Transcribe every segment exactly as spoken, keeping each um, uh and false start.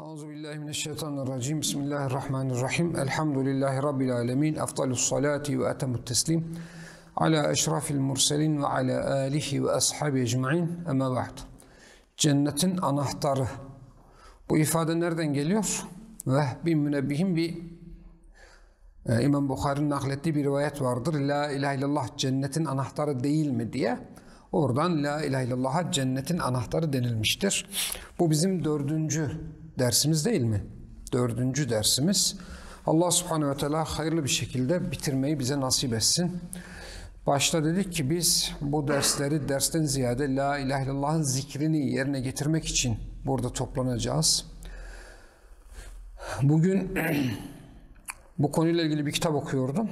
أعوذ بالله من الشيطان الرجيم. بسم الله الرحمن الرحيم. الحمد لله رب العالمين. أفضل الصلاة وأتم التسليم على أشرف المرسلين وعلى آله وأصحابه أجمعين. أما بعد. Cennetin anahtarı. Bu ifade nereden geliyor? Vehb bin Münebbih'in bir, e, İmam Bukhari'nin naklettiği bir rivayet vardır. La ilahe illallah cennetin anahtarı değil mi diye. Oradan La ilahe illallah'a cennetin anahtarı denilmiştir. Bu bizim dördüncü dersimiz değil mi? Dördüncü dersimiz. Allah subhanehu ve teala hayırlı bir şekilde bitirmeyi bize nasip etsin. Başta dedik ki biz bu dersleri dersten ziyade La ilahe illallah'ın zikrini yerine getirmek için burada toplanacağız. Bugün bu konuyla ilgili bir kitap okuyordum.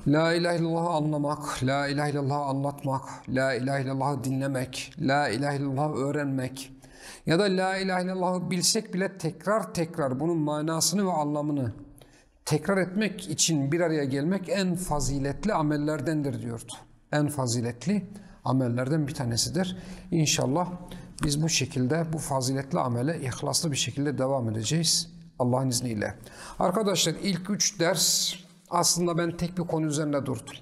La ilahe illallah'ı anlamak, La ilahe illallah'ı anlatmak, La ilahe illallah'ı dinlemek, La ilahe illallah'ı öğrenmek ya da La ilahe illallah'ı bilsek bile tekrar tekrar bunun manasını ve anlamını tekrar etmek için bir araya gelmek en faziletli amellerdendir diyordu. En faziletli amellerden bir tanesidir. İnşallah biz bu şekilde, bu faziletli amele ihlaslı bir şekilde devam edeceğiz Allah'ın izniyle. Arkadaşlar, ilk üç ders aslında ben tek bir konu üzerinde durdum.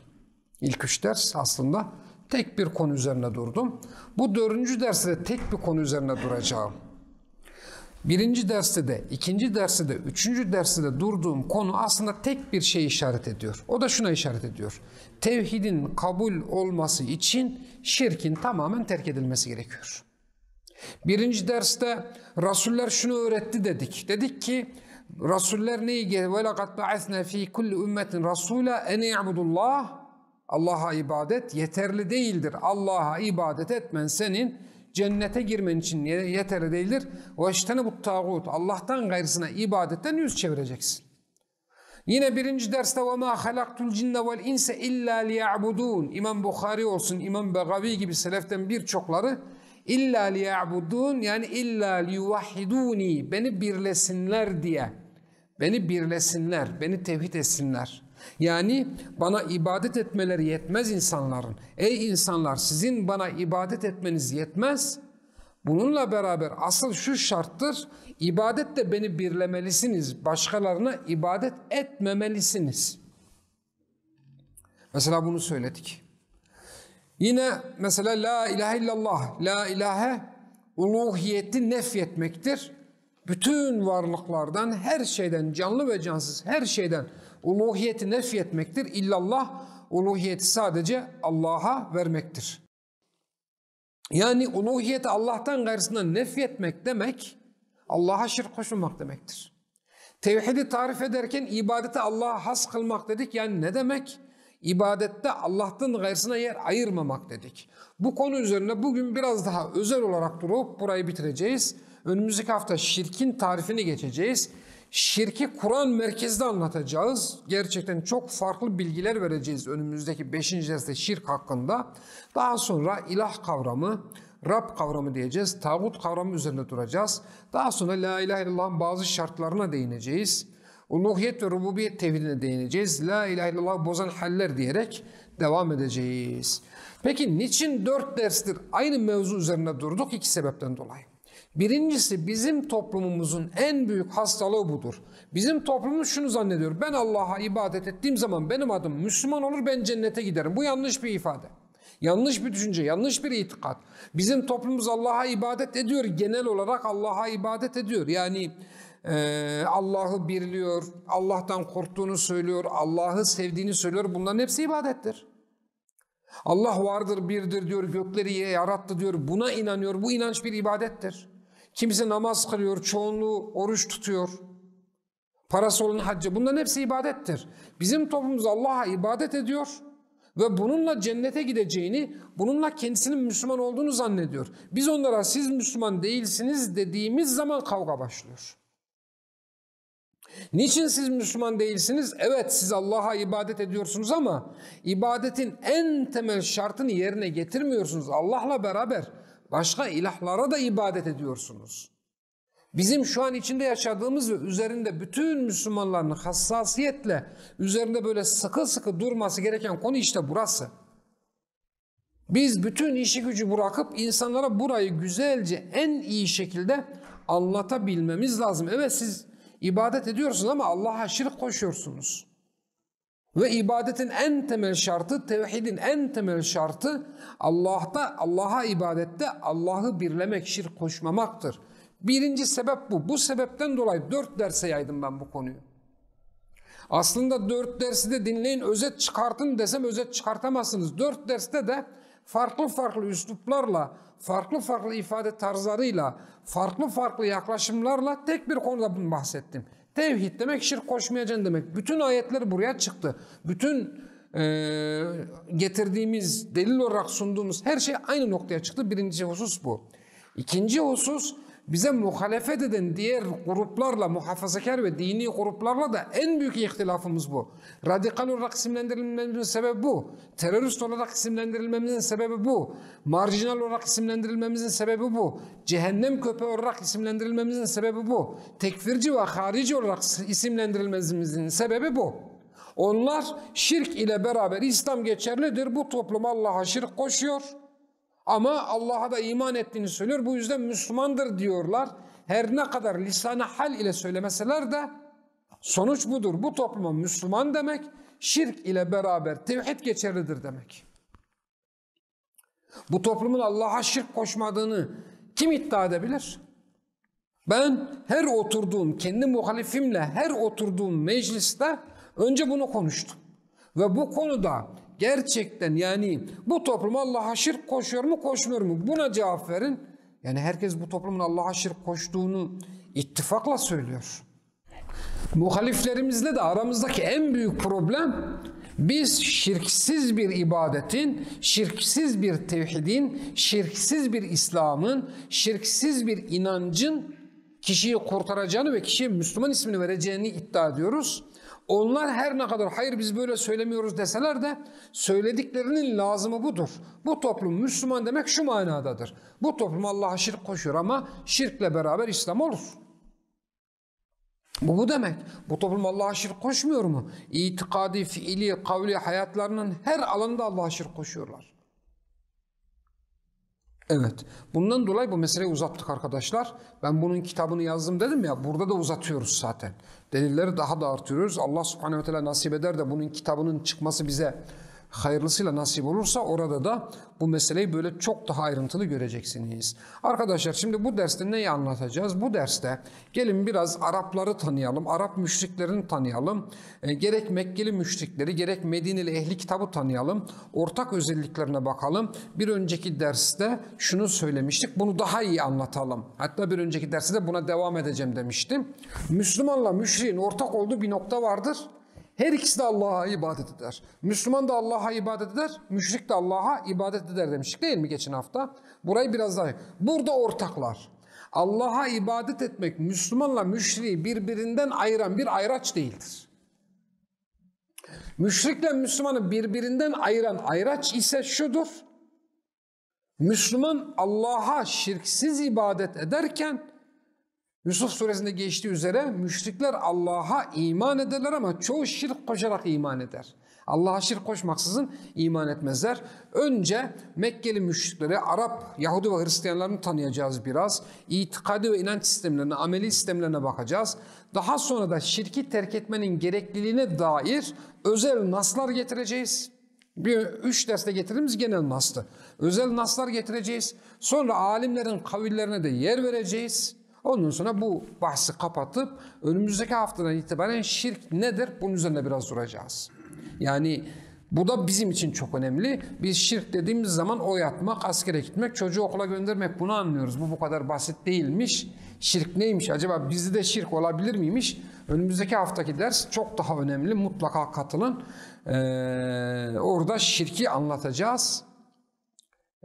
İlk üç ders aslında tek bir konu üzerine durdum. Bu dördüncü derste de tek bir konu üzerine duracağım. Birinci derste de, ikinci derste de, üçüncü derste de durduğum konu aslında tek bir şey işaret ediyor. O da şuna işaret ediyor. Tevhidin kabul olması için şirkin tamamen terk edilmesi gerekiyor. Birinci derste Resuller şunu öğretti dedik. Dedik ki Resuller neyi ge-, وَلَقَدْ بَعَثْنَا فِي كُلِّ أُمَّةٍ رَسُولًا أَنِ اعْبُدُوا اللّٰهِ. Allah'a ibadet yeterli değildir. Allah'a ibadet etmen senin cennete girmen için ye-, yeterli değildir. وَاجْتَنِبُوا الطَّاغُوتَ. Allah'tan gayrısına ibadetten yüz çevireceksin. Yine birinci derste وَمَا خَلَقْتُ الْجِنَّ وَالْاِنْسَ اِلَّا لِيَعْبُدُونَ. İmam Bukhari olsun, İmam Begavi gibi seleften birçokları اِلَّا لِيَعْبُدُونَ, yani اِلَّا لِيُوَحِّدُونِ, beni birlesinler diye. Beni birlesinler, beni tevhid etsinler. Yani bana ibadet etmeleri yetmez insanların. Ey insanlar, sizin bana ibadet etmeniz yetmez. Bununla beraber asıl şu şarttır, ibadette beni birlemelisiniz, başkalarına ibadet etmemelisiniz. Mesela bunu söyledik. Yine mesela La ilahe illallah, La ilahe uluhiyeti nefyetmektir. Bütün varlıklardan, her şeyden, canlı ve cansız her şeyden uluhiyeti nefyetmektir. İllallah, uluhiyeti sadece Allah'a vermektir. Yani uluhiyeti Allah'tan gayrısına nefyetmek demek, Allah'a şirk koşmamak demektir. Tevhidi tarif ederken ibadeti Allah'a has kılmak dedik. Yani ne demek? İbadette Allah'tan gayrısına yer ayırmamak dedik. Bu konu üzerine bugün biraz daha özel olarak durup burayı bitireceğiz. Önümüzdeki hafta şirkin tarifini geçeceğiz. Şirki Kur'an merkezli anlatacağız. Gerçekten çok farklı bilgiler vereceğiz önümüzdeki beşinci derste şirk hakkında. Daha sonra ilah kavramı, Rab kavramı diyeceğiz, tağut kavramı üzerinde duracağız. Daha sonra La ilahe illallah'ın bazı şartlarına değineceğiz. Uluhiyet ve rububiyet tevhidine değineceğiz. La ilahe illallah bozan haller diyerek devam edeceğiz. Peki niçin dört derstir aynı mevzu üzerinde durduk? İki sebepten dolayı. Birincisi, bizim toplumumuzun en büyük hastalığı budur. Bizim toplumumuz şunu zannediyor: "Ben Allah'a ibadet ettiğim zaman benim adım Müslüman olur, ben cennete giderim." Bu yanlış bir ifade. Yanlış bir düşünce, yanlış bir itikat. Bizim toplumumuz Allah'a ibadet ediyor, genel olarak Allah'a ibadet ediyor. Yani, e, Allah'ı birliyor, Allah'tan korktuğunu söylüyor, Allah'ı sevdiğini söylüyor. Bunların hepsi ibadettir. Allah vardır, birdir diyor, gökleri yarattı diyor. Buna inanıyor. Bu inanç bir ibadettir. Kimisi namaz kılıyor, çoğunluğu oruç tutuyor. Parası olan haccı. Bunların hepsi ibadettir. Bizim toplumumuz Allah'a ibadet ediyor ve bununla cennete gideceğini, bununla kendisinin Müslüman olduğunu zannediyor. Biz onlara "Siz Müslüman değilsiniz" dediğimiz zaman kavga başlıyor. Niçin siz Müslüman değilsiniz? Evet, siz Allah'a ibadet ediyorsunuz ama ibadetin en temel şartını yerine getirmiyorsunuz. Allah'la beraber başka ilahlara da ibadet ediyorsunuz. Bizim şu an içinde yaşadığımız ve üzerinde bütün Müslümanların hassasiyetle üzerinde böyle sıkı sıkı durması gereken konu işte burası. Biz bütün işi gücü bırakıp insanlara burayı güzelce, en iyi şekilde anlatabilmemiz lazım. Evet, siz ibadet ediyorsunuz ama Allah'a şirk koşuyorsunuz. Ve ibadetin en temel şartı, tevhidin en temel şartı Allah'ta, Allah'a ibadette Allah'ı birlemek, şirk koşmamaktır. Birinci sebep bu. Bu sebepten dolayı dört derse yaydım ben bu konuyu. Aslında dört dersi de dinleyin, özet çıkartın desem özet çıkartamazsınız. Dört derste de farklı farklı üsluplarla, farklı farklı ifade tarzlarıyla, farklı farklı yaklaşımlarla tek bir konuda bunu bahsettim. Tevhid demek şirk koşmayacaksın demek. Bütün ayetler buraya çıktı. Bütün e, getirdiğimiz, delil olarak sunduğumuz her şey aynı noktaya çıktı. Birinci husus bu. İkinci husus, bize muhalefet eden diğer gruplarla, muhafazakar ve dini gruplarla da en büyük ihtilafımız bu. Radikal olarak isimlendirilmemizin sebebi bu. Terörist olarak isimlendirilmemizin sebebi bu. Marjinal olarak isimlendirilmemizin sebebi bu. Cehennem köpeği olarak isimlendirilmemizin sebebi bu. Tekfirci ve harici olarak isimlendirilmemizin sebebi bu. Onlar şirk ile beraber İslam geçerlidir. Bu toplum Allah'a şirk koşuyor. Ama Allah'a da iman ettiğini söylüyor. Bu yüzden Müslümandır diyorlar. Her ne kadar lisan-ı hal ile söylemeseler de sonuç budur. Bu topluma Müslüman demek, şirk ile beraber tevhid geçerlidir demek. Bu toplumun Allah'a şirk koşmadığını kim iddia edebilir? Ben her oturduğum, kendi muhalifimle her oturduğum mecliste önce bunu konuştum. Ve bu konuda gerçekten, yani, bu toplum Allah'a şirk koşuyor mu, koşmuyor mu? Buna cevap verin. Yani herkes bu toplumun Allah'a şirk koştuğunu ittifakla söylüyor. Muhaliflerimizle de aramızdaki en büyük problem, biz şirksiz bir ibadetin, şirksiz bir tevhidin, şirksiz bir İslam'ın, şirksiz bir inancın kişiyi kurtaracağını ve kişiye Müslüman ismini vereceğini iddia ediyoruz. Onlar her ne kadar "Hayır, biz böyle söylemiyoruz" deseler de, söylediklerinin lazımı budur. Bu toplum Müslüman demek şu manadadır. Bu toplum Allah'a şirk koşuyor ama şirkle beraber İslam olur. Bu, bu demek. Bu toplum Allah'a şirk koşmuyor mu? İtikadi, fiili, kavli, hayatlarının her alanında Allah'a şirk koşuyorlar. Evet. Bundan dolayı bu meseleyi uzattık arkadaşlar. Ben bunun kitabını yazdım dedim ya, burada da uzatıyoruz zaten. Delilleri daha da artırıyoruz. Allah subhanehu ve teala nasip eder de bunun kitabının çıkması bize hayırlısıyla nasip olursa orada da bu meseleyi böyle çok daha ayrıntılı göreceksiniz. Arkadaşlar, şimdi bu derste neyi anlatacağız? Bu derste gelin biraz Arapları tanıyalım, Arap müşriklerini tanıyalım. E, gerek Mekkeli müşrikleri, gerek Medineli ehli kitabı tanıyalım. Ortak özelliklerine bakalım. Bir önceki derste şunu söylemiştik, bunu daha iyi anlatalım. Hatta bir önceki derste de buna devam edeceğim demiştim. Müslümanla müşriğin ortak olduğu bir nokta vardır. Her ikisi de Allah'a ibadet eder. Müslüman da Allah'a ibadet eder, müşrik de Allah'a ibadet eder demiştik değil mi geçen hafta? Burayı biraz daha... Burada ortaklar. Allah'a ibadet etmek Müslümanla müşriği birbirinden ayıran bir ayraç değildir. Müşrikle Müslümanı birbirinden ayıran ayraç ise şudur. Müslüman Allah'a şirksiz ibadet ederken, Yusuf suresinde geçtiği üzere, müşrikler Allah'a iman ederler ama çoğu şirk koşarak iman eder. Allah'a şirk koşmaksızın iman etmezler. Önce Mekkeli müşrikleri, Arap, Yahudi ve Hristiyanlarını tanıyacağız biraz. İtikadi ve inanç sistemlerine, ameli sistemlerine bakacağız. Daha sonra da şirki terk etmenin gerekliliğine dair özel naslar getireceğiz. Bir üç derste getirdiğimiz genel nastı. Özel naslar getireceğiz. Sonra alimlerin kavillerine de yer vereceğiz. Ondan sonra bu bahsi kapatıp önümüzdeki haftadan itibaren şirk nedir? Bunun üzerine biraz duracağız. Yani bu da bizim için çok önemli. Biz şirk dediğimiz zaman oy atmak, askere gitmek, çocuğu okula göndermek, bunu anlıyoruz. Bu bu kadar basit değilmiş. Şirk neymiş acaba? Bizde de şirk olabilir miymiş? Önümüzdeki haftaki ders çok daha önemli. Mutlaka katılın. Ee, orada şirki anlatacağız.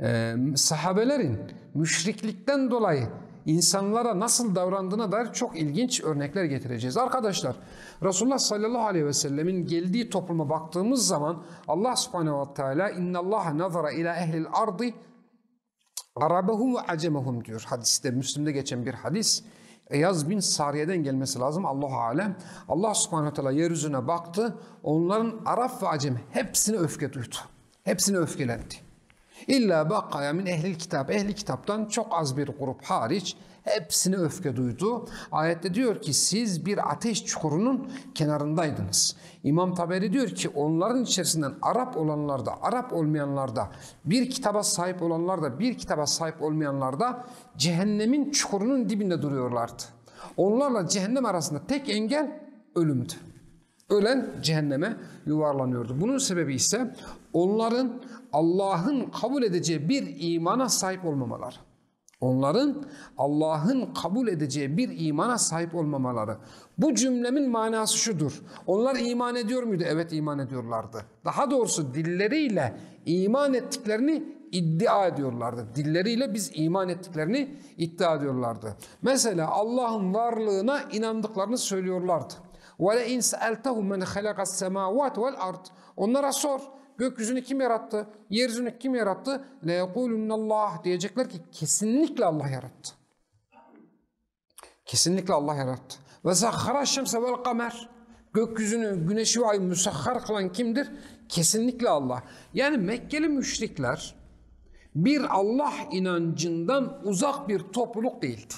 Ee, sahabelerin müşriklikten dolayı insanlara nasıl davrandığına dair çok ilginç örnekler getireceğiz. Arkadaşlar, Resulullah sallallahu aleyhi ve sellemin geldiği topluma baktığımız zaman Allah subhanehu ve teala "İnnallaha nazara ila ehlil ardi arabahum ve acemahum" diyor hadiste, Müslim'de geçen bir hadis. Eyaz bin Sariye'den gelmesi lazım. Allahu alem. Allah subhanehu ve teala yeryüzüne baktı. Onların Arap ve Acem hepsine öfke duydu. Hepsine öfkelendi. İlla bakaya min ehlil kitap. Ehli kitaptan çok az bir grup hariç Hepsine öfke duydu. Ayette diyor ki, siz bir ateş çukurunun kenarındaydınız. İmam Taberi diyor ki, onların içerisinden Arap olanlar da, Arap olmayanlar da, bir kitaba sahip olanlar da, bir kitaba sahip olmayanlar da cehennemin çukurunun dibinde duruyorlardı. Onlarla cehennem arasında tek engel ölümdü. Ölen cehenneme yuvarlanıyordu. Bunun sebebi ise onların Allah'ın kabul edeceği bir imana sahip olmamaları. Onların Allah'ın kabul edeceği bir imana sahip olmamaları. Bu cümlemin manası şudur. Onlar iman ediyor muydu? Evet, iman ediyorlardı. Daha doğrusu dilleriyle iman ettiklerini iddia ediyorlardı. Dilleriyle biz iman ettiklerini iddia ediyorlardı. Mesela Allah'ın varlığına inandıklarını söylüyorlardı. وَلَئِنْ سَأَلْتَهُمْ مَنْ خَلَقَ السَّمَاوَاتِ وَالْأَرْضِ Onlara sor. Gökyüzünü kim yarattı? Yeryüzünü kim yarattı? لَيَقُولُنَّ اللّٰهِ Diyecekler ki, kesinlikle Allah yarattı. Kesinlikle Allah yarattı. وَسَخَّرَ الشَّمْسَ وَالْقَمَرَ Gökyüzünü, güneşi ve ayı müsahhar kılan kimdir? Kesinlikle Allah. Yani Mekkeli müşrikler bir Allah inancından uzak bir topluluk değildi.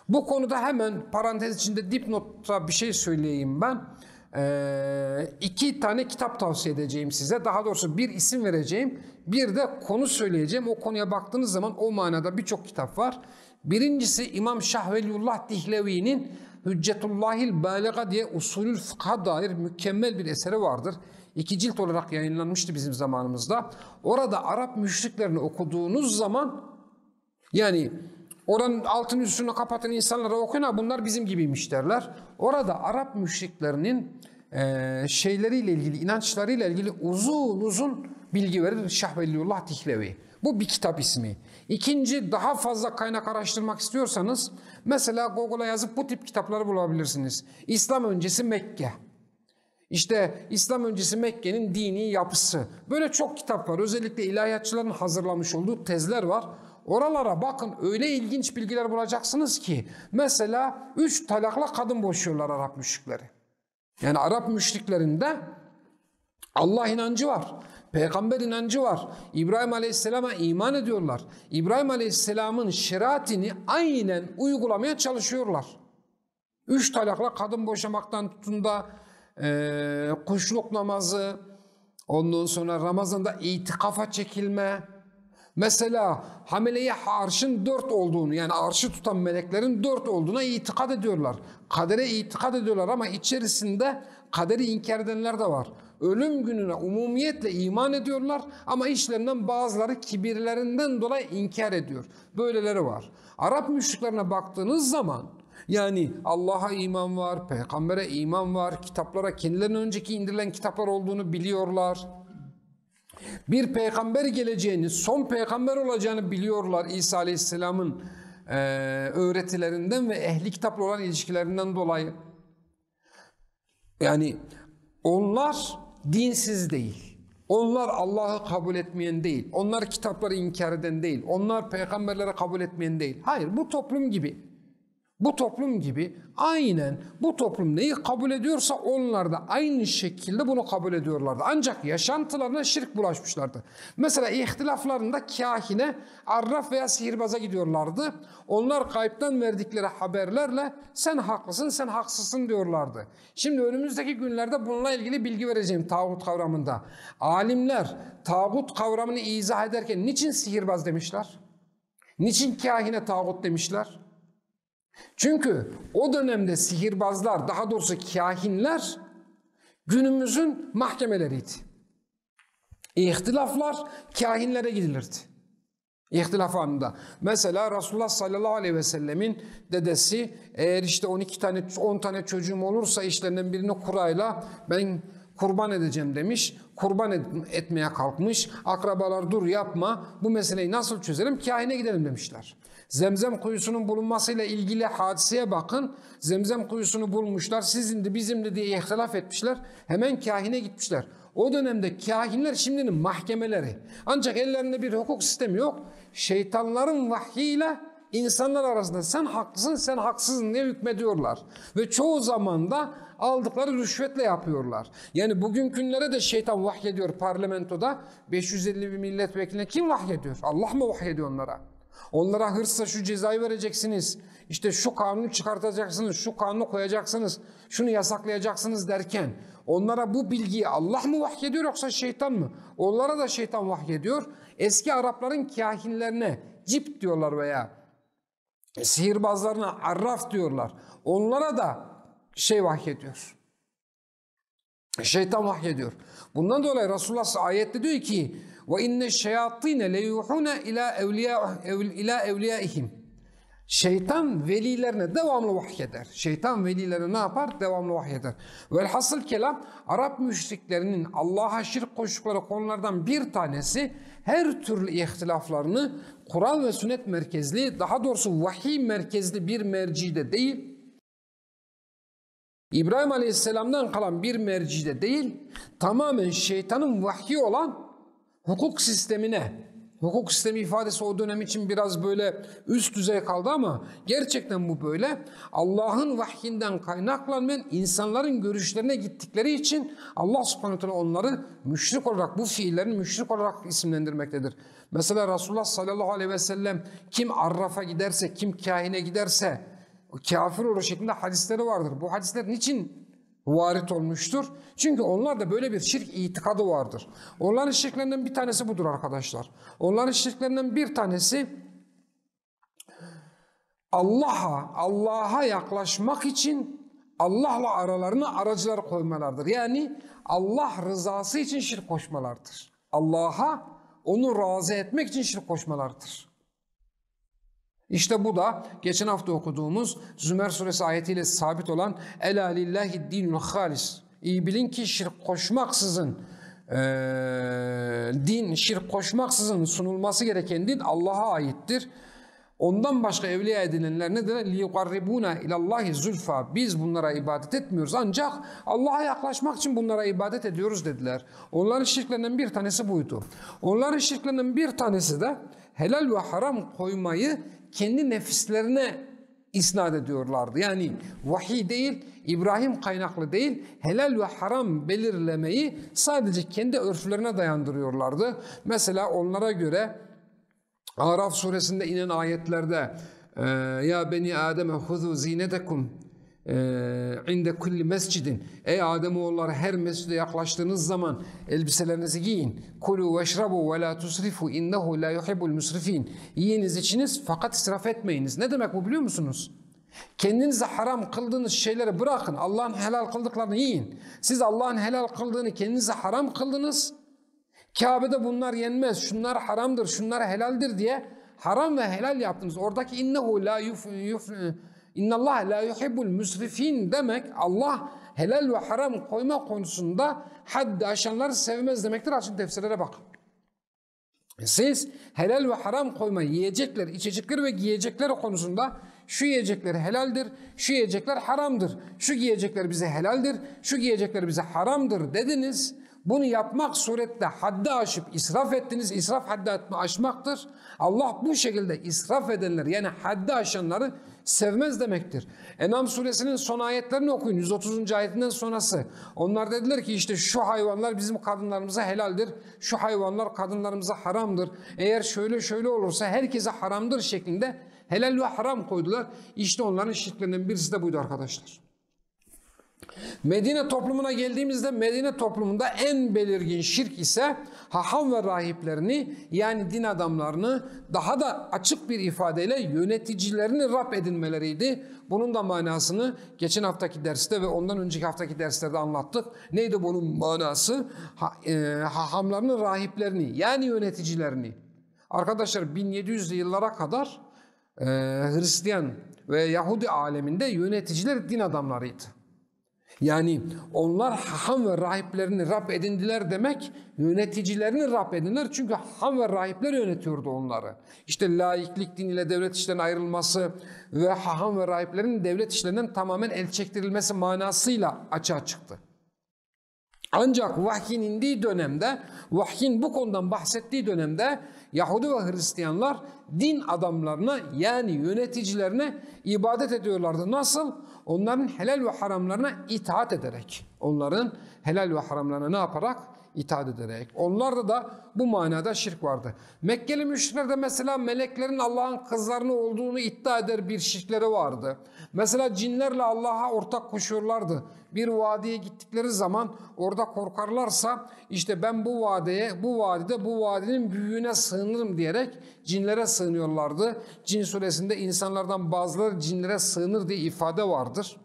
Bu konuda hemen parantez içinde dipnotta bir şey söyleyeyim ben. Ee, iki tane kitap tavsiye edeceğim size. Daha doğrusu bir isim vereceğim. Bir de konu söyleyeceğim. O konuya baktığınız zaman o manada birçok kitap var. Birincisi İmam Şah Veliyullah Dihlevi'nin Hüccetullahil Baliga diye usulül fıkha dair mükemmel bir eseri vardır. İki cilt olarak yayınlanmıştı bizim zamanımızda. Orada Arap müşriklerini okuduğunuz zaman, yani oranın altını üstünü kapatın, insanlara okuyun, ha, bunlar bizim gibiymiş derler. Orada Arap müşriklerinin e, şeyleriyle ilgili, inançlarıyla ilgili uzun uzun bilgi verir Şah Veliyullah Dihlevi. Bu bir kitap ismi. İkinci, daha fazla kaynak araştırmak istiyorsanız mesela Google'a yazıp bu tip kitapları bulabilirsiniz. İslam öncesi Mekke. İşte İslam öncesi Mekke'nin dini yapısı. Böyle çok kitap var. Özellikle ilahiyatçıların hazırlamış olduğu tezler var. Oralara bakın, öyle ilginç bilgiler bulacaksınız ki. Mesela üç talakla kadın boşuyorlar Arap müşrikleri. Yani Arap müşriklerinde Allah inancı var. Peygamber inancı var. İbrahim Aleyhisselam'a iman ediyorlar. İbrahim Aleyhisselam'ın şeriatını aynen uygulamaya çalışıyorlar. Üç talakla kadın boşamaktan tutun da e, kuşluk namazı, ondan sonra Ramazan'da itikafa çekilme. Mesela hamileye arşın dört olduğunu, yani arşı tutan meleklerin dört olduğuna itikad ediyorlar. Kadere itikad ediyorlar ama içerisinde kaderi inkar edenler de var. Ölüm gününe umumiyetle iman ediyorlar ama işlerinden bazıları kibirlerinden dolayı inkar ediyor. Böyleleri var. Arap müşriklerine baktığınız zaman yani Allah'a iman var, peygambere iman var, kitaplara, kendilerinden önceki indirilen kitaplar olduğunu biliyorlar. Bir peygamber geleceğini, son peygamber olacağını biliyorlar İsa Aleyhisselam'ın e, öğretilerinden ve ehli kitapla olan ilişkilerinden dolayı. Yani onlar dinsiz değil. Onlar Allah'ı kabul etmeyen değil. Onlar kitapları inkar eden değil. Onlar peygamberleri kabul etmeyen değil. Hayır, bu toplum gibi. Bu toplum gibi aynen bu toplum neyi kabul ediyorsa onlar da aynı şekilde bunu kabul ediyorlardı. Ancak yaşantılarına şirk bulaşmışlardı. Mesela ihtilaflarında kahine, arraf veya sihirbaza gidiyorlardı. Onlar gaybtan verdikleri haberlerle sen haklısın, sen haksızsın diyorlardı. Şimdi önümüzdeki günlerde bununla ilgili bilgi vereceğim tağut kavramında. Alimler tağut kavramını izah ederken niçin sihirbaz demişler? Niçin kahine tağut demişler? Çünkü o dönemde sihirbazlar, daha doğrusu kahinler günümüzün mahkemeleriydi. İhtilaflar kahinlere gidilirdi. İhtilaf anında. Mesela Resulullah sallallahu aleyhi ve sellemin dedesi eğer işte on iki tane, on tane çocuğum olursa işlerinden birini kurayla ben kurban edeceğim demiş. Kurban et- etmeye kalkmış. Akrabalar dur yapma, bu meseleyi nasıl çözelim? Kahine gidelim demişler. Zemzem kuyusunun bulunmasıyla ilgili hadiseye bakın. Zemzem kuyusunu bulmuşlar. Sizindi, bizimdi diye ihtilaf etmişler. Hemen kahine gitmişler. O dönemde kahinler şimdinin mahkemeleri. Ancak ellerinde bir hukuk sistemi yok. Şeytanların vahyiyle insanlar arasında sen haklısın, sen haksızsın diye hükmediyorlar. Ve çoğu zaman da aldıkları rüşvetle yapıyorlar. Yani bugün günlere de şeytan vahyediyor parlamentoda. beş yüz elli bir milletvekiline kim vahyediyor? Allah mı vahyediyor onlara? Onlara hırsla şu cezayı vereceksiniz, işte şu kanunu çıkartacaksınız, şu kanunu koyacaksınız, şunu yasaklayacaksınız derken onlara bu bilgiyi Allah mı vahyediyor yoksa şeytan mı? Onlara da şeytan vahyediyor. Eski Arapların kahinlerine cibt diyorlar veya sihirbazlarına arraf diyorlar. Onlara da şey vahyediyor. Şeytan vahyediyor. Bundan dolayı Resulullah ayette diyor ki: "Ve inne şeyatine le yuhune ila evliya, ev- ila evliyaihim." Şeytan velilerine devamlı vahyeder. Şeytan velilerine ne yapar? Devamlı vahyeder. Velhasıl kelam, Arap müşriklerinin Allah'a şirk koştukları konulardan bir tanesi, her türlü ihtilaflarını Kur'an ve sünnet merkezli, daha doğrusu vahiy merkezli bir mercide değil, İbrahim Aleyhisselam'dan kalan bir mercide değil, tamamen şeytanın vahyi olan hukuk sistemine, hukuk sistemi ifadesi o dönem için biraz böyle üst düzey kaldı ama gerçekten bu böyle. Allah'ın vahyinden kaynaklanmayan insanların görüşlerine gittikleri için Allah subhanahu teala onları müşrik olarak, bu fiillerin müşrik olarak isimlendirmektedir. Mesela Resulullah sallallahu aleyhi ve sellem kim arrafa giderse, kim kahine giderse, o kafir olur şeklinde hadisleri vardır. Bu hadisler niçin varit olmuştur? Çünkü onlarda böyle bir şirk itikadı vardır. Onların şirklerinden bir tanesi budur arkadaşlar. Onların şirklerinden bir tanesi Allah'a, Allah'a yaklaşmak için Allah'la aralarına aracılar koymalardır. Yani Allah rızası için şirk koşmalardır. Allah'a onu razı etmek için şirk koşmalardır. İşte bu da geçen hafta okuduğumuz Zümer suresi ayetiyle sabit olan "Ela lillahi dinul halis." İyi bilin ki şirk koşmaksızın, eee, din, şirk koşmaksızın sunulması gereken din Allah'a aittir. Ondan başka evliya edinenler ne dediler? "Liyukarribuna ilallahi zulfa." Biz bunlara ibadet etmiyoruz. Ancak Allah'a yaklaşmak için bunlara ibadet ediyoruz dediler. Onların şirklerinden bir tanesi buydu. Onların şirklerinden bir tanesi de helal ve haram koymayı kendi nefislerine isnat ediyorlardı. Yani vahiy değil, İbrahim kaynaklı değil, helal ve haram belirlemeyi sadece kendi örflerine dayandırıyorlardı. Mesela onlara göre Araf suresinde inen ayetlerde, e, "Ya beni Adem huzu zinetekum, e, inde kulli mescidin." Ey Adem oğulları, her mescide yaklaştığınız zaman elbiselerinizi giyin. "Kulu veşrabu ve la tusrifu innehu la yuhibbul musrifin." Yiyiniz, içiniz fakat israf etmeyiniz. Ne demek bu biliyor musunuz? Kendinize haram kıldığınız şeyleri bırakın. Allah'ın helal kıldıklarını yiyin. Siz Allah'ın helal kıldığını kendinize haram kıldınız. Kabe'de bunlar yenmez, şunlar haramdır, şunlar helaldir diye haram ve helal yaptınız. Oradaki "innehu la yuf, yuf, innallaha la yuhibbul musrifin" demek Allah helal ve haram koyma konusunda haddi aşanları sevmez demektir. Açın tefsirlere bakın. Siz helal ve haram koyma, yiyecekler, içecekler ve giyecekler konusunda şu yiyecekler helaldir, şu yiyecekler haramdır, şu giyecekler bize helaldir, şu giyecekler bize haramdır dediniz. Bunu yapmak surette haddi aşıp israf ettiniz. İsraf haddi atma, aşmaktır. Allah bu şekilde israf edenleri, yani haddi aşanları sevmez demektir. En'am suresinin son ayetlerini okuyun. Yüz otuzuncu ayetinden sonrası. Onlar dediler ki işte şu hayvanlar bizim kadınlarımıza helaldir, şu hayvanlar kadınlarımıza haramdır. Eğer şöyle şöyle olursa herkese haramdır şeklinde helal ve haram koydular. İşte onların şirklerinden birisi de buydu arkadaşlar. Medine toplumuna geldiğimizde Medine toplumunda en belirgin şirk ise haham ve rahiplerini, yani din adamlarını, daha da açık bir ifadeyle yöneticilerini Rab edinmeleriydi. Bunun da manasını geçen haftaki derste ve ondan önceki haftaki derslerde anlattık. Neydi bunun manası? Ha, e, hahamlarını, rahiplerini, yani yöneticilerini. Arkadaşlar, bin yedi yüzlü yıllara kadar e, Hristiyan ve Yahudi aleminde yöneticiler din adamlarıydı. Yani onlar haham ve rahiplerini Rab edindiler demek, yöneticilerini Rab edindiler. Çünkü haham ve rahipler yönetiyordu onları. İşte laiklik din ile devlet işlerinin ayrılması ve haham ve rahiplerin devlet işlerinden tamamen el çektirilmesi manasıyla açığa çıktı. Ancak vahyin indiği dönemde, vahyin bu konudan bahsettiği dönemde Yahudi ve Hristiyanlar din adamlarına, yani yöneticilerine ibadet ediyorlardı. Nasıl? Onların helal ve haramlarına itaat ederek. Onların helal ve haramlarına ne yaparak? itaat ederek. Onlarda da bu manada şirk vardı. Mekkeli müşriklerde mesela meleklerin Allah'ın kızlarını olduğunu iddia eder bir şirkleri vardı. Mesela cinlerle Allah'a ortak koşuyorlardı. Bir vadiye gittikleri zaman orada korkarlarsa işte ben bu vadiye, bu vadide bu vadinin büyüğüne sığınırım diyerek cinlere sığınıyorlardı. Cin suresinde insanlardan bazıları cinlere sığınır diye ifade vardır.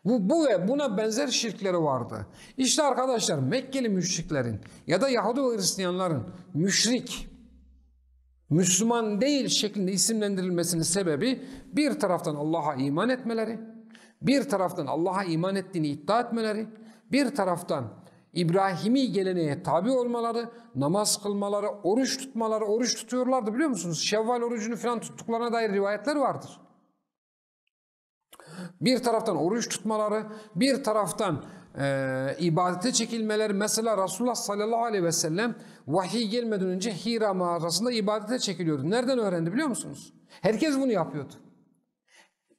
Bu, bu ve buna benzer şirkleri vardı. İşte arkadaşlar Mekkeli müşriklerin ya da Yahudi ve Hristiyanların müşrik, Müslüman değil şeklinde isimlendirilmesinin sebebi bir taraftan Allah'a iman etmeleri, bir taraftan Allah'a iman ettiğini iddia etmeleri, bir taraftan İbrahimi geleneğe tabi olmaları, namaz kılmaları, oruç tutmaları, oruç tutuyorlardı biliyor musunuz? Şevval orucunu falan tuttuklarına dair rivayetler vardır. Bir taraftan oruç tutmaları, bir taraftan e, ibadete çekilmeleri. Mesela Resulullah sallallahu aleyhi ve sellem vahiy gelmeden önce Hira mağarasında ibadete çekiliyordu. Nereden öğrendi biliyor musunuz? Herkes bunu yapıyordu.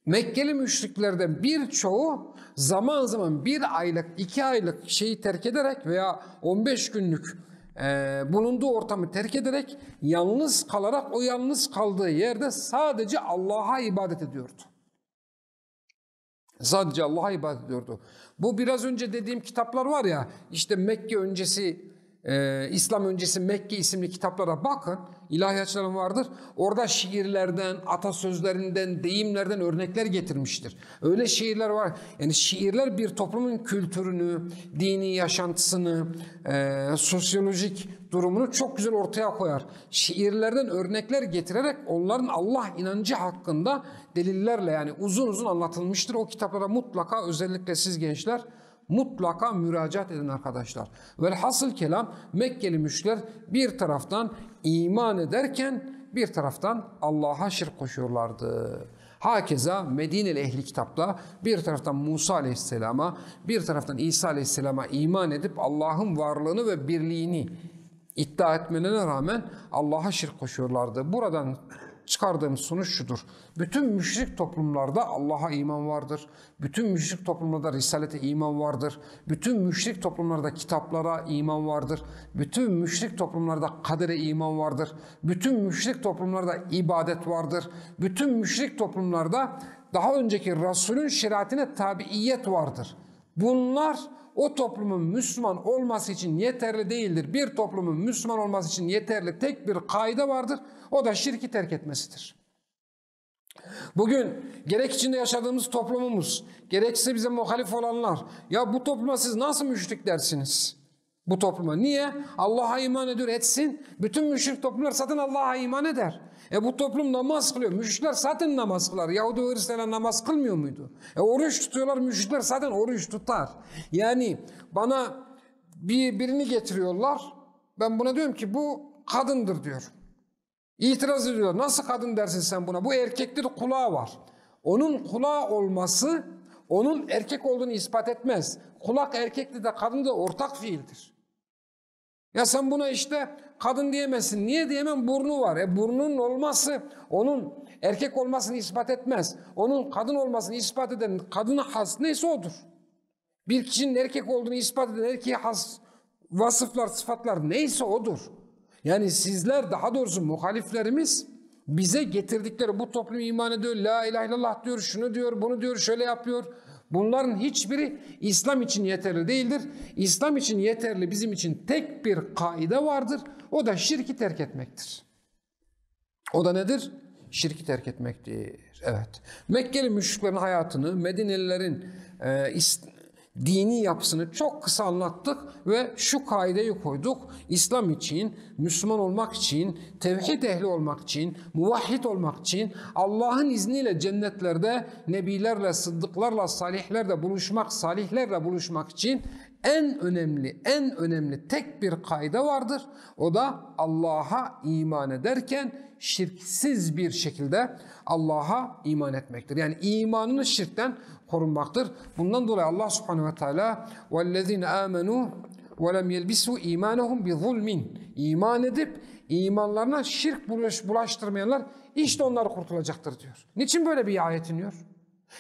Mekkeli müşriklerden birçoğu zaman zaman bir aylık, iki aylık şeyi terk ederek veya on beş günlük e, bulunduğu ortamı terk ederek yalnız kalarak o yalnız kaldığı yerde sadece Allah'a ibadet ediyordu. Sadece Allah'a ibadet ediyordu. Bu biraz önce dediğim kitaplar var ya, işte Mekke öncesi, e, İslam öncesi Mekke isimli kitaplara bakın. İlahiyatçıların vardır. Orada şiirlerden, atasözlerinden, deyimlerden örnekler getirmiştir. Öyle şiirler var. Yani şiirler bir toplumun kültürünü, dini yaşantısını, e, sosyolojik durumunu çok güzel ortaya koyar. Şiirlerden örnekler getirerek onların Allah inancı hakkında delillerle yani uzun uzun anlatılmıştır. O kitaplara mutlaka özellikle siz gençler mutlaka müracaat edin arkadaşlar. Velhasıl kelam Mekkeli müşrikler bir taraftan iman ederken bir taraftan Allah'a şirk koşuyorlardı. Hakeza Medineli ehli kitapta bir taraftan Musa aleyhisselama bir taraftan İsa aleyhisselama iman edip Allah'ın varlığını ve birliğini iddia etmelerine rağmen Allah'a şirk koşuyorlardı. Buradan çıkardığım sonuç şudur. Bütün müşrik toplumlarda Allah'a iman vardır. Bütün müşrik toplumlarda risalete iman vardır. Bütün müşrik toplumlarda kitaplara iman vardır. Bütün müşrik toplumlarda kadere iman vardır. Bütün müşrik toplumlarda ibadet vardır. Bütün müşrik toplumlarda daha önceki Resulün şeriatine tabiiyet vardır. Bunlar o toplumun Müslüman olması için yeterli değildir. Bir toplumun Müslüman olması için yeterli tek bir kaide vardır. O da şirki terk etmesidir. Bugün gerek içinde yaşadığımız toplumumuz, gerekse bize muhalif olanlar, ya bu topluma siz nasıl müşrik dersiniz? Bu topluma. Niye? Allah'a iman ediyor, etsin. Bütün müşrik toplumlar zaten Allah'a iman eder. E bu toplum namaz kılıyor. Müşrikler zaten namaz kılar. Yahudi ve Hristiyanlar namaz kılmıyor muydu? E oruç tutuyorlar. Müşrikler zaten oruç tutar. Yani bana bir birini getiriyorlar. Ben buna diyorum ki bu kadındır diyor. İtiraz ediyorlar. Nasıl kadın dersin sen buna? Bu erkektir, kulağı var. Onun kulağı olması onun erkek olduğunu ispat etmez. Kulak erkekte de kadında ortak fiildir. Ya sen buna işte kadın diyemezsin. Niye diyemem? Burnu var. E, burnunun olması onun erkek olmasını ispat etmez. Onun kadın olmasını ispat eden kadına has neyse odur. Bir kişinin erkek olduğunu ispat eden erkeğe has vasıflar, sıfatlar neyse odur. Yani sizler, daha doğrusu muhaliflerimiz bize getirdikleri bu toplum iman ediyor, la ilahe illallah diyor, şunu diyor, bunu diyor, şöyle yapıyor. Bunların hiçbiri İslam için yeterli değildir. İslam için yeterli bizim için tek bir kaide vardır. O da şirki terk etmektir. O da nedir? Şirki terk etmektir. Evet. Mekkeli müşriklerin hayatını, Medinelilerin e, is- dini yapısını çok kısa anlattık ve şu kaideyi koyduk. İslam için, Müslüman olmak için, tevhid ehli olmak için, muvahhid olmak için, Allah'ın izniyle cennetlerde nebilerle, sıddıklarla, salihlerle buluşmak, salihlerle buluşmak için en önemli, en önemli tek bir kaide vardır. O da Allah'a iman ederken şirksiz bir şekilde Allah'a iman etmektir. Yani imanını şirkten korunmaktır. Bundan dolayı Allah Subhanahu ve Teala وَالَّذ۪ينَ آمَنُوا وَلَمْ يَلْبِسُوا اِيمَانَهُمْ بِظُلْمٍ, iman edip imanlarına şirk bulaş- bulaştırmayanlar işte onlar kurtulacaktır diyor. Niçin böyle bir ayet iniyor?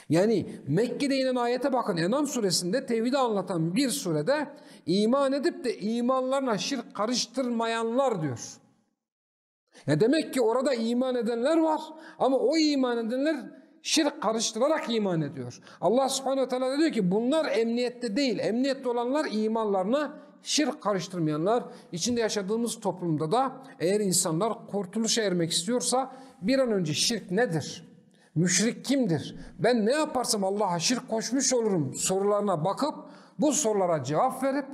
Yani Mekke'de inen ayete bakın, En'am suresinde tevhidi anlatan bir surede iman edip de imanlarına şirk karıştırmayanlar diyor. Ya demek ki orada iman edenler var ama o iman edenler şirk karıştırarak iman ediyor. Allah subhanehu ve teala diyor ki bunlar emniyette değil, emniyette olanlar imanlarına şirk karıştırmayanlar. İçinde yaşadığımız toplumda da eğer insanlar kurtuluşa ermek istiyorsa bir an önce şirk nedir? Müşrik kimdir? Ben ne yaparsam Allah'a şirk koşmuş olurum sorularına bakıp bu sorulara cevap verip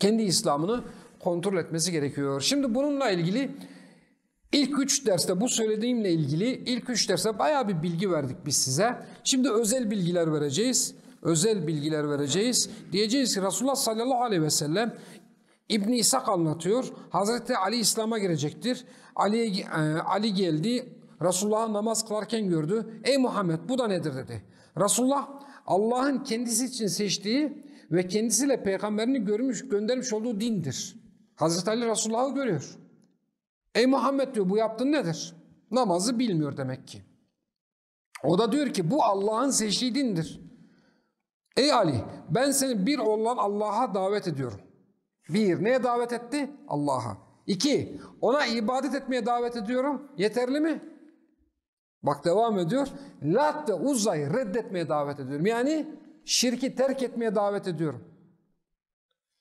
kendi İslam'ını kontrol etmesi gerekiyor. Şimdi bununla ilgili ilk üç derste bu söylediğimle ilgili ilk üç derste bayağı bir bilgi verdik biz size. Şimdi özel bilgiler vereceğiz. Özel bilgiler vereceğiz. Diyeceğiz ki Resulullah sallallahu aleyhi ve sellem İbn İshak anlatıyor. Hazreti Ali İslam'a girecektir. Ali, e, Ali geldi. Resulullah'ı namaz kılarken gördü. Ey Muhammed bu da nedir dedi. Resulullah Allah'ın kendisi için seçtiği ve kendisiyle peygamberini görmüş, göndermiş olduğu dindir. Hazreti Ali Resulullah'ı görüyor. Ey Muhammed diyor bu yaptığın nedir? Namazı bilmiyor demek ki. O da diyor ki bu Allah'ın seçtiği dindir. Ey Ali, ben seni bir olan Allah'a davet ediyorum. Bir, neye davet etti? Allah'a. İki, ona ibadet etmeye davet ediyorum. Yeterli mi? Bak devam ediyor. Lat ve Uzza'yı reddetmeye davet ediyorum. Yani şirki terk etmeye davet ediyorum.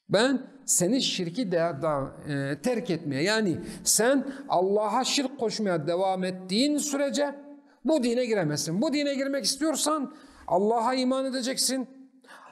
Ben seni şirki de, da, e, terk etmeye, yani sen Allah'a şirk koşmaya devam ettiğin sürece bu dine giremezsin. Bu dine girmek istiyorsan Allah'a iman edeceksin.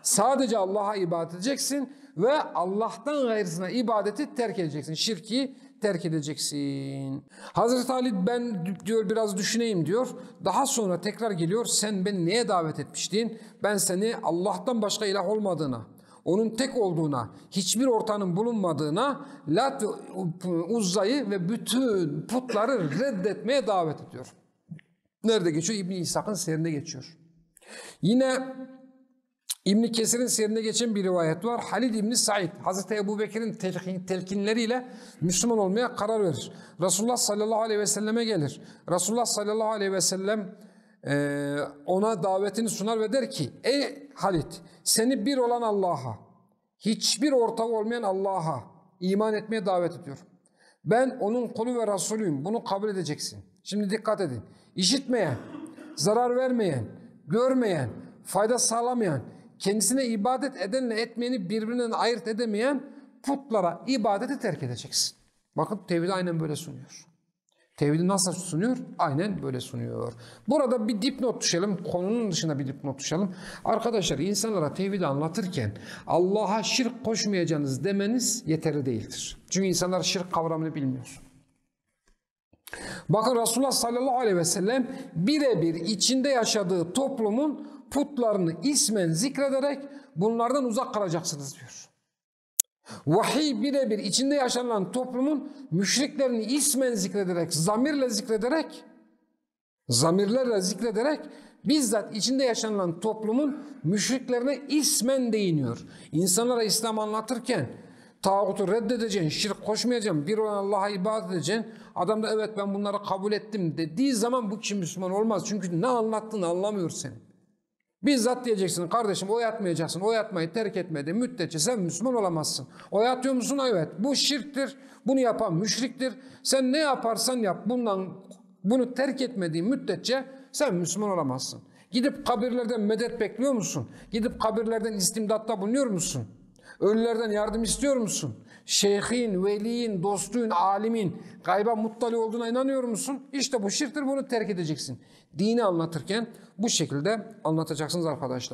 Sadece Allah'a ibadet edeceksin ve Allah'tan gayrısına ibadeti terk edeceksin. Şirki terk edeceksin. Hazreti Ali ben diyor biraz düşüneyim diyor. Daha sonra tekrar geliyor. Sen beni neye davet etmiştin? Ben seni Allah'tan başka ilah olmadığına, onun tek olduğuna, hiçbir ortağının bulunmadığına, Lat ve Uzza'yı ve bütün putları reddetmeye davet ediyor. Nerede geçiyor? İbn İshak'ın siyerinde geçiyor. Yine İbn Kesir'in siyerinde geçen bir rivayet var. Halid İbn Said, Hazreti Ebu Bekir'in telkin- telkinleriyle Müslüman olmaya karar verir. Resulullah sallallahu aleyhi ve selleme gelir. Resulullah sallallahu aleyhi ve sellem e, ona davetini sunar ve der ki, ey Halid, seni bir olan Allah'a, hiçbir ortağı olmayan Allah'a iman etmeye davet ediyorum. Ben onun kulu ve Resulüyüm. Bunu kabul edeceksin. Şimdi dikkat edin. İşitmeyen, zarar vermeyen, görmeyen, fayda sağlamayan, kendisine ibadet edenle etmeyeni birbirinden ayırt edemeyen putlara ibadeti terk edeceksin. Bakın tevhidi aynen böyle sunuyor. Tevhidi nasıl sunuyor? Aynen böyle sunuyor. Burada bir dipnot düşelim. Konunun dışında bir dipnot düşelim. Arkadaşlar insanlara tevhidi anlatırken Allah'a şirk koşmayacaksınız demeniz yeterli değildir. Çünkü insanlar şirk kavramını bilmiyor. Bakın Resulullah sallallahu aleyhi ve sellem birebir içinde yaşadığı toplumun putlarını ismen zikrederek bunlardan uzak kalacaksınız diyor. Vahiy birebir içinde yaşanılan toplumun müşriklerini ismen zikrederek, zamirle zikrederek, zamirlerle zikrederek bizzat içinde yaşanılan toplumun müşriklerine ismen değiniyor. İnsanlara İslam anlatırken tağutu reddedeceksin, şirk koşmayacaksın, bir olan Allah'a ibadet edeceksin. Adam da evet ben bunları kabul ettim dediği zaman bu kişi Müslüman olmaz. Çünkü ne anlattığını anlamıyor senin. Bizzat diyeceksin kardeşim o yatmayacaksın. O yatmayı terk etmediği müddetçe sen Müslüman olamazsın. O yatıyor musun? Evet. Bu şirktir. Bunu yapan müşriktir. Sen ne yaparsan yap bundan bunu terk etmediğin müddetçe sen Müslüman olamazsın. Gidip kabirlerden medet bekliyor musun? Gidip kabirlerden istimdatta bulunuyor musun? Ölülerden yardım istiyor musun? Şeyhin, veliyin, dostun, alimin gayba muttali olduğuna inanıyor musun? İşte bu şirktir, bunu terk edeceksin. Dini anlatırken bu şekilde anlatacaksınız arkadaşlar.